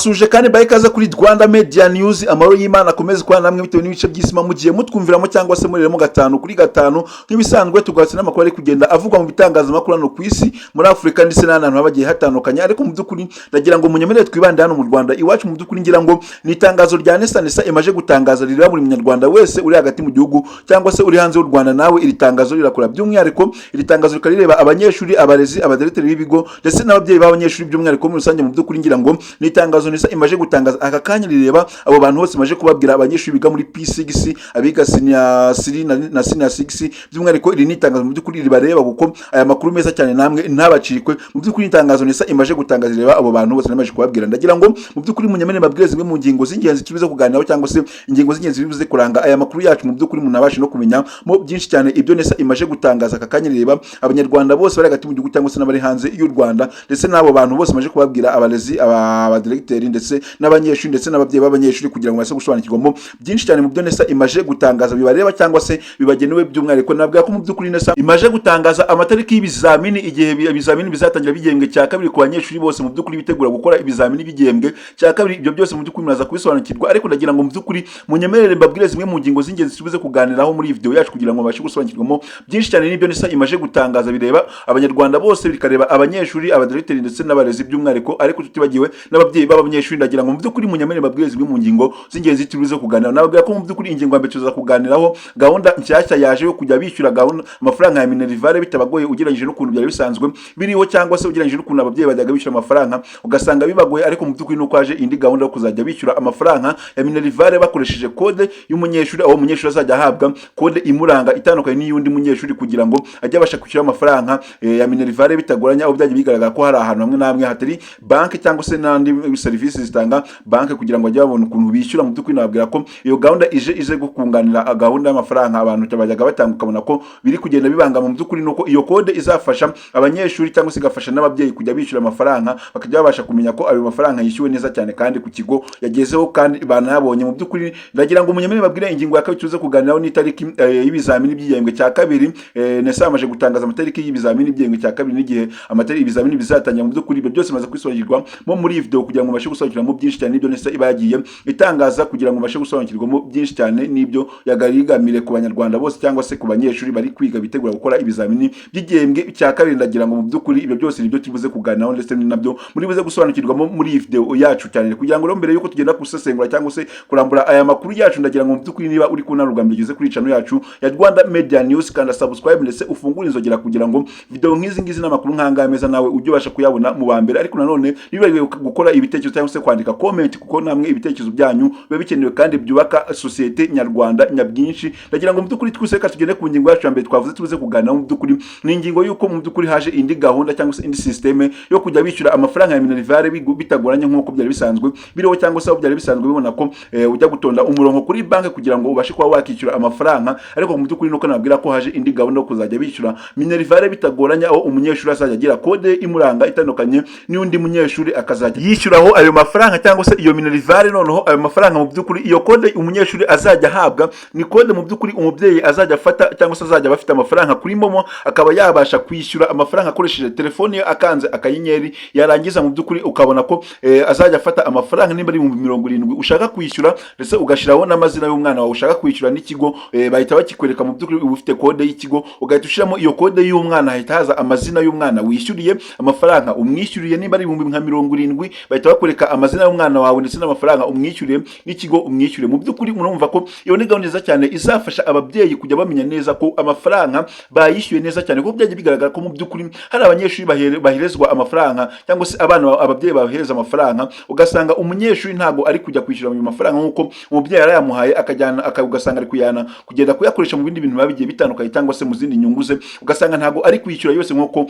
Ndabasuje kandi bahe ikaze kuri Rwanda Media News. Amahoro y'Imana akomeze kubana namwe bitewe n'ibice by'isi mugiye mutwumviramo cyangwa se muriremo gatanu kuri gatanu. Nk'ibisanzwe, tugarutse n'amakuru ari kugenda avugwa mu bitangazamakuru hano ku isi, muri Afurika ndetse n'ahandi hantu haba hagiye hatandukanye. Ariko mu by'ukuri ndagira ngo munyemerere twibande hano mu Rwanda iwacu. Mu by'ukuri ngira ngo ni itangazo rya NESA. NESA imaze gutangaza rireba buri munyarwanda wese uri hagati mu gihugu cyangwa se uri hanze y'u Rwanda. Nawe iri tangazo rirakora. By'umwihariko iri tangazo rikaba rireba abanyeshuri, abarezi, abadiregiteri b'ibigo ndetse n'ababyeyi b'abanyeshuri by'umwihariko muri rusange. Mu by'ukuri ngira ngo ni itangazo NESA imaze gutangaza aka kanya, rireba abo bantu bose imaze kubabwira, abanyeshuri biga muri P6, abiga senior 3 na senior 6. By'umwihariko iri ni itangazo mu by'ukuri ribareba, kuko aya makuru meza cyane namwe ntabacikwe. Mu by'ukuri itangazo NESA imaze gutangaza rireba abo bantu bose namaze kubabwira. Ndagira ngo mu by'ukuri munyemere mbabwire zimwe mu ngingo z'ingenzi tubize kuganiraho, cyangwa se ingingo z'ingenzi bibuze kuranga aya makuru yacu. Mu by'ukuri munabashe no kumenya mo byinshi cyane ibyo NESA imaze gutangaza aka kanya rireba abanyarwanda bose bari hagati mu gihugu cyangwa se n'abari hanze y'u Rwanda, ndetse n'abo bantu bose maje kubabwira, abarezi, abadiregiteri ndetse n'abanyeshuri ndetse n'ababyeyi b'abanyeshuri, kugira ngo babashe gusobanukirwamo byinshi cyane mu byo NESA imaze gutangaza bibareba cyangwa se bibagenewe by'umwihariko. Nabwira ko mu by'ukuri NESA imaze gutangaza amatariki y'ibizamini, igihe ibizamini bizatangira by'igihembwe cya kabiri ku banyeshuri bose mu by'ukuri bitegura gukora ibizamini by'igihembwe cya kabiri. Ibyo byose mu by'ukuri muraza kubisobanukirwa, ariko ndagira ngo mu by'ukuri munyemerere mbabwire zimwe mu ngingo z'ingenzi tubuze kuganiraho muri iyi video yacu, kugira ngo babashe gusobanukirwamo byinshi cyane n'ibyo NESA imaze gutangaza bireba abanyarwanda bose, bikareba abanyeshuri, abadiregiteri ndetse n'abarezi by'umwihariko, ariko tutibagiwe n'ababyeyi b'abanyeshuri. Ndagira ngo mu by'ukuri munyemerere mbabwire zimwe mu ngingo z'ingenzi tubuze kuganiraho. Nababwira ko mu by'ukuri ingingo ya mbere tuza kuganiraho gahunda nshyashya yaje yo kujya bishyura gahunda amafaranga ya minerval bitabagoye, ugereranyije n'ukuntu byari bisanzwe biriho, cyangwa se ugereranyije n'ukuntu ababyeyi bajyaga bishyura amafaranga ugasanga bibagoye. Ariko mu by'ukuri nuko haje indi gahunda yo kuzajya bishyura amafaranga ya minerval bakoresheje kode y'umunyeshuri, aho umunyeshuri azajya ahabwa kode imuranga itandukanye n'iy'undi munyeshuri, kugira ngo ajye abasha kwishyura amafaranga ya minerval bitagoranye, aho byagiye bigaragara ko hari ahantu hamwe na hamwe hatari banki cyangwa se n'andi serivisi zitanga banki, kugira ngo bajye babona ukuntu bishyura. Mu by'ukuri nababwira ko iyo gahunda ije kunganira gahunda y'amafaranga abantu bajyaga batanga, ukabona ko biri kugenda bibangama. Mu by'ukuri nuko iyo kode izafasha abanyeshuri cyangwa se igafasha n'ababyeyi kujya bishyura amafaranga, bakajya babasha kumenya ko ayo mafaranga yishyuwe neza cyane kandi ku kigo yagezeho kandi banayabonye. Mu by'ukuri ndagira ngo munyemere babwire ingingo ya kabiri tuze kuganiraho n'itariki y'ibizamini by'igihembwe cya kabiri. NESA yamaze gutangaza amatariki y'ibizamini by'igihembwe cya kabiri n'igihe amatariki ibizamini bizatangira. Mu by'ukuri ibyo byose bimaze kwisobanukirwa mo muri iyi video, kugira ngo mubashe gusobanukirwamo byinshi cyane n'ibyo NESA iba yagiye itangaza, kugira ngo mubashe gusobanukirwamo byinshi cyane n'ibyo yagarigamire ku banyarwanda bose cyangwa se ku banyeshuri bari kwiga bitegura gukora ibizamini by'igihembwe cya kabiri. Ndagira ngo mu by'ukuri ibyo byose nibyo tubuze kuganiraho, ndetse ni nabyo muri buze gusobanukirwamo muri iyi video yacu cyane. Kugira ngo rero mbere yuko tugenda gusesengura cyangwa se kurambura aya makuru yacu, ndagira ngo mu by'ukuri niba uri kubona rugamba igeze kuri channel yacu ya Rwanda Media News, kanda subscribe ndetse ufungure inzogera, kugira ngo video nk'izi ngizi n'amakuru nk'angaya meza nawe ujye ubasha kuyabona mu ba mbere. Ariko nanone ntiwibagirwe gukora ibitekerezo cyangwa se kwandika comment, kuko namwe ibitekerezo byanyu biba bikenewe kandi byubaka sosiyete nyarwanda nyabwinshi. Ndagira ngo mu by'ukuri twese reka tugende ku ngingo yacu ya mbere twavuze tubuze kuganiraho. Mu by'ukuri ni ingingo y'uko mu by'ukuri haje indi gahunda cyangwa se indi système yo kujya bishyura amafaranga ya minerval bitagoranye nk'uko byari bisanzwe biriho, cyangwa se aho byari bisanzwe bibona ko ujya gutonda umurongo kuri banki kugira ngo ubashe kuba wakishyura amafaranga. Ariko mu by'ukuri nuko nabwira ko haje indi gahunda yo kuzajya bishyura minerval bitagoranye, aho umunyeshuri azajya agira kode imuranga itandukanye n'undi munyeshuri, akazajya yishyuraho ayo mafaranga cyangwa se iyo minerval. Noneho ayo mafaranga, mu by'ukuri iyo kode umunyeshuri azajya ahabwa ni kode mu by'ukuri umubyeyi azajya afata, cyangwa se azajya aba afite amafaranga kuri MoMo, akaba yabasha kwishyura amafaranga akoresheje telefone ye, akanze akanyenyeri. Yarangiza mu by'ukuri ukabona ko azajya afata amafaranga, nimba ari 70,000 ushaka kwishyura, ndetse ugashyiraho n'amazina y'umwana wawe ushaka kwishyura n'ikigo, bahita bakikwereka. Mu by'ukuri uba ufite kode y'ikigo, ugahita ushyiramo iyo kode y'umwana, hahita haza amazina y'umwana wishyuriye, amafaranga umwishyuriye. Nimba ari nka 70,000, bahita bakwereka amazina y'umwana wawe ndetse n'amafaranga umwishyuriye n'ikigo umwishyuriye. Mu by'ukuri murumva ko iyo ni gahunda nziza cyane izafasha ababyeyi kujya bamenya neza ko amafaranga bayishyuye neza cyane, kuko byagiye bigaragara ko mu by'ukuri hari abanyeshuri baherezwa amafaranga, cyangwa se abana ababyeyi bahereza amafaranga, ugasanga umunyeshuri ntabwo ari kujya kwishyura ayo mafaranga nk'uko umubyeyi yarayamuhaye, akajyana ugasanga ari kuyana kugenda kuyakoresha mu bindi bintu biba bigiye bitandukanye cyangwa se mu zindi nyungu ze, ugasanga ntabwo ari kwishyura yose nk'uko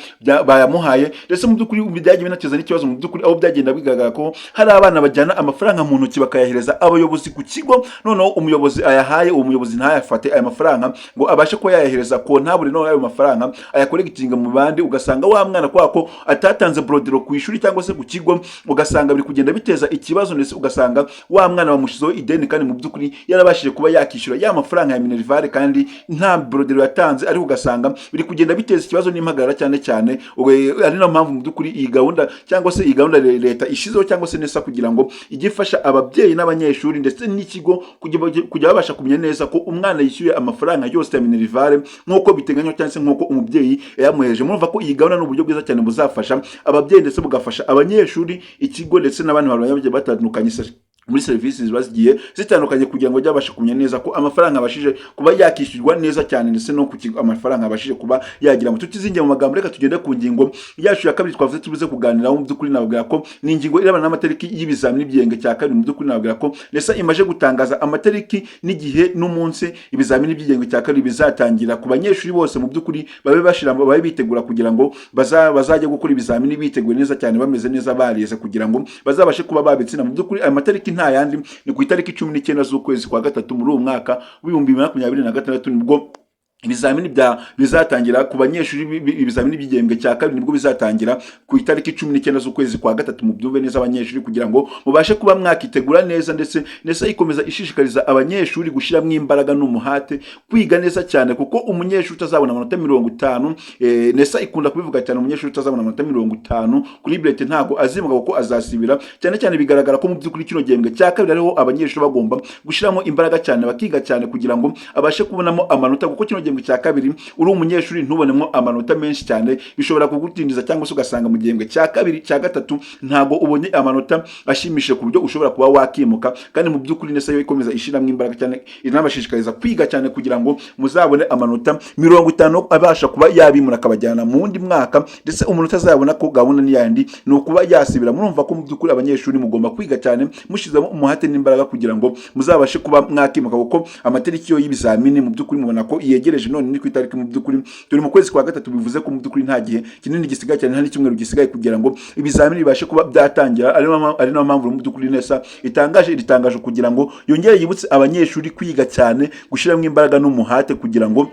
bayamuhaye. Ndetse mu by'ukuri byagiye binateza n'ikibazo mu by'ukuri, aho byagenda bigaragara ko hari abana bajyana amafaranga mu ntoki bakayahereza abayobozi ku kigo, noneho umuyobozi ayahaye, uwo muyobozi ntayafate aya mafaranga ngo abashe kuba yayahereza kontabure, noneho ayo mafaranga ayakoregitinga mu bandi. Ugasanga wa mwana, kubera ko atatanze bordereau ku ishuri cyangwa se ku kigo, ugasanga biri kugenda biteza ikibazo, ndetse ugasanga wa mwana bamushyizeho ideni kandi mu by'ukuri yarabashije kuba yakishyura ya mafaranga ya minerval kandi nta bordereau yatanze. Ariko ugasanga biri kugenda biteza ikibazo n'impagarara cyane cyane. Ari nayo mpamvu mu by'ukuri iyi gahunda cyangwa se iyi gahunda leta ishyizeho cyangwa se cyangwa se NESA, kugira ngo ijye ifasha ababyeyi n'abanyeshuri ndetse n'ikigo kujya babasha kumenya neza ko umwana yishyuye amafaranga yose ya minerval nk'uko biteganywa cyangwa se nk'uko umubyeyi yamuhereje. Murumva ko iyi gahunda ni uburyo bwiza cyane buzafasha ababyeyi ndetse bugafasha abanyeshuri, ikigo ndetse n'abandi bantu bagiye batandukanye muri serivisi ziba zigiye zitandukanye, kugira ngo bajye babasha kumenya neza ko amafaranga abashije kuba yakishyurwa neza cyane, ndetse no ku kigo amafaranga abashije kuba yagira. Mu tutizingiye mu magambo, reka tugende ku ngingo yacu ya kabiri twavuze tubuze kuganiraho. Mu by'ukuri nababwira ko ni ingingo irebana n'amatariki y'ibizamini by'igihembwe cya kabiri. Mu by'ukuri nababwira ko NESA imaze gutangaza amatariki n'igihe n'umunsi ibizamini by'igihembwe cya kabiri bizatangira ku banyeshuri bose. Mu by'ukuri babe bashira, babe bitegura kugira ngo bazajye gukora ibizamini biteguye neza cyane, bameze neza, barize, kugira ngo bazabashe kuba babitsinda. Mu by'ukuri ayo matariki nta yandi, ni ku itariki 19 z'ukwezi kwa gatatu muri uyu mwaka w'2026, nibwo ibizamini bya bizatangira ku banyeshuri. Ibizamini by'igihembwe cya kabiri nibwo bizatangira ku itariki 19 z'ukwezi kwa gatatu. Mubyumve neza abanyeshuri, kugira ngo mubashe kuba mwakitegura neza. Ndetse NESA ikomeza ishishikariza abanyeshuri gushyiramo imbaraga n'umuhate, kwiga neza cyane, kuko umunyeshuri utazabona amanota 50, NESA ikunda kubivuga cyane, umunyeshuri utazabona amanota 50 kuri bulletin ntabwo azimuka kuko azasibira. Cyane cyane bigaragara ko mu by'ukuri kino gihembwe cya kabiri ariho abanyeshuri bagomba gushyiramo imbaraga cyane, bakiga cyane kugira ngo abashe kubonamo amanota, kuko kino gihembwe cya kabiri uri umunyeshuri ntubonemo amanota menshi cyane bishobora kugutindiza, cyangwa se ugasanga mu gihembwe cya kabiri, cya gatatu ntabwo ubonye amanota ashimishije ku buryo ushobora kuba wakimuka. Kandi mu by'ukuri NESA yo ikomeza ishyiramo imbaraga cyane, inabashishikariza kwiga cyane kugira ngo muzabone amanota 50 abasha kuba yabimura akabajyana mu wundi mwaka. Ndetse umuntu utazabona ko gahunda ni yandi, ni ukuba yasibira. Murumva ko mu by'ukuri abanyeshuri mugomba kwiga cyane mushyizemo umuhate n'imbaraga kugira ngo muzabashe kuba mwakimuka, kuko amatariki yo y'ibizamini mu by'ukuri mubona ko yegereje. None ni ku itariki, mu by'ukuri turi mu kwezi kwa gatatu, bivuze ko mu by'ukuri nta gihe kinini gisigaye cyane, nta n'icyumweru gisigaye kugira ngo ibizamini bibashe kuba byatangira. Ari nayo mpamvu mu by'ukuri NESA itangaje iri tangazo kugira ngo yongere yibutse abanyeshuri kwiga cyane, gushyiramo imbaraga n'umuhate kugira ngo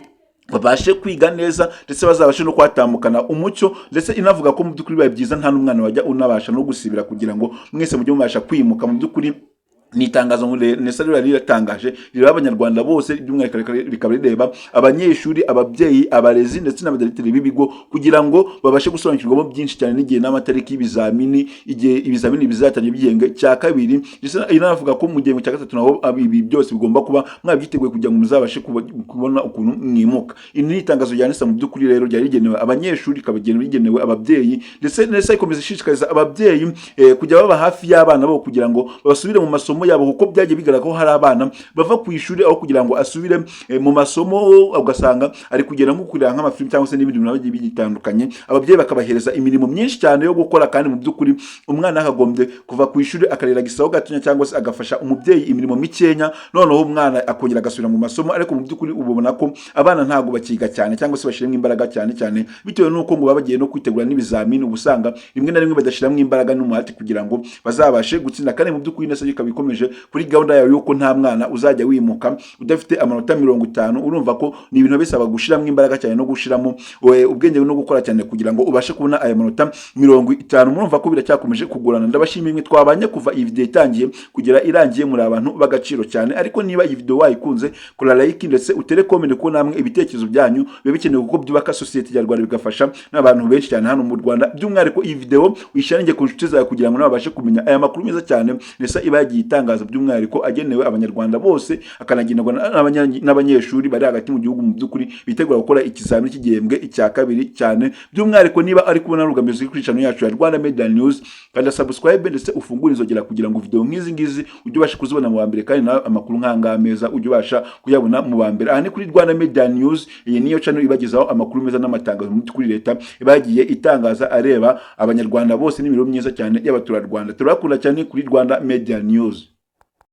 babashe kwiga neza, ndetse bazabashe no kuhatambukana umucyo. Ndetse inavuga ko mu by'ukuri bibaye byiza nta n'umwana wajya unabasha no gusibira, kugira ngo mwese mujye mubasha kwimuka. Mu by'ukuri ni itangazo NESA rero riratangaje, rireba abanyarwanda bose, by'umwihariko rikaba rireba abanyeshuri, ababyeyi, abarezi ndetse n'abadiregiteri b'ibigo, kugira ngo babashe gusobanukirwamo byinshi cyane n'igihe n'amatariki y'ibizamini, igihe ibizamini bizatangira by'igihembwe cya kabiri. Ndetse inavuga ko mu gihembwe cya gatatu naho ibi byose bigomba kuba mwabyiteguye kugira ngo muzabashe kubona ukuntu mwimuka. Iri ni itangazo rya NESA mu by'ukuri rero ryari rigenewe abanyeshuri, rikaba rigenewe ababyeyi. Ndetse NESA ikomeza ishishikariza ababyeyi kujya baba hafi y'abana babo kugira ngo basubire mu masomo yabo, kuko byagiye bigaragara ko hari abana bava ku ishuri, aho kugira ngo asubire mu masomo ugasanga ari kugenda nko kureba nk'amafilimi cyangwa se n'ibindi bintu bigiye bitandukanye. Ababyeyi bakabahereza imirimo myinshi cyane yo gukora, kandi mu by'ukuri umwana akagombye kuva ku ishuri akarelaxaho gatonya cyangwa se agafasha umubyeyi imirimo mikenya, noneho umwana akongera agasubira mu masomo. Ariko mu by'ukuri ubu ubona ko abana ntabwo bakiga cyane cyangwa se bashyiramo imbaraga cyane cyane, bitewe n'uko ngo baba bagiye no kwitegura n'ibizamini, uba usanga rimwe na rimwe badashyiramo imbaraga n'umuhati kugira ngo bazabashe gutsinda. Kandi mu by'ukuri NESA ikaba ikomeje kuri gahunda yayo yuko nta mwana uzajya wimuka udafite amanota 50. Urumva ko ni ibintu bisaba gushyiramo imbaraga cyane no gushyiramo ubwenge no gukora cyane kugira ngo ubashe kubona aya manota 50. Murumva ko biracyakomeje kugorana. Ndabashimiye mwe twabanye kuva iyi video itangiye kugera irangiye, muri abantu b'agaciro cyane. Ariko niba iyi video wayikunze, kora like ndetse utere comment, kuko namwe ibitekerezo byanyu biba bikenewe, kuko byubaka sosiyete nyarwanda, bigafasha n'abantu benshi cyane hano mu Rwanda. By'umwihariko iyi video uyisharinge ku nshuti zawe kugira ngo nabo babashe kumenya aya makuru meza cyane NESA iba yagiye itangaza, by'umwihariko agenewe abanyarwanda bose, akanagenerwa n'abanyeshuri bari hagati mu gihugu mu by'ukuri bitegura gukora ikizamini cy'igihembwe icya kabiri cyane. By'umwihariko niba ari kubona rugamije kuri channel yacu ya Rwanda Media News, kanda subscribe ndetse ufungure inzogera kugira ngo video nk'izi ngizi ujye ubasha kuzibona mu wa mbere, kandi nawe amakuru nk'aya meza ujye ubasha kuyabona mu wa mbere. Aha ni kuri Rwanda Media News. Iyi niyo channel ibagezaho amakuru meza n'amatangazo mu by'ukuri leta iba yagiye itangaza areba abanyarwanda bose n'imibereho myiza cyane y'abaturarwanda. Turabakunda cyane kuri Rwanda Media News.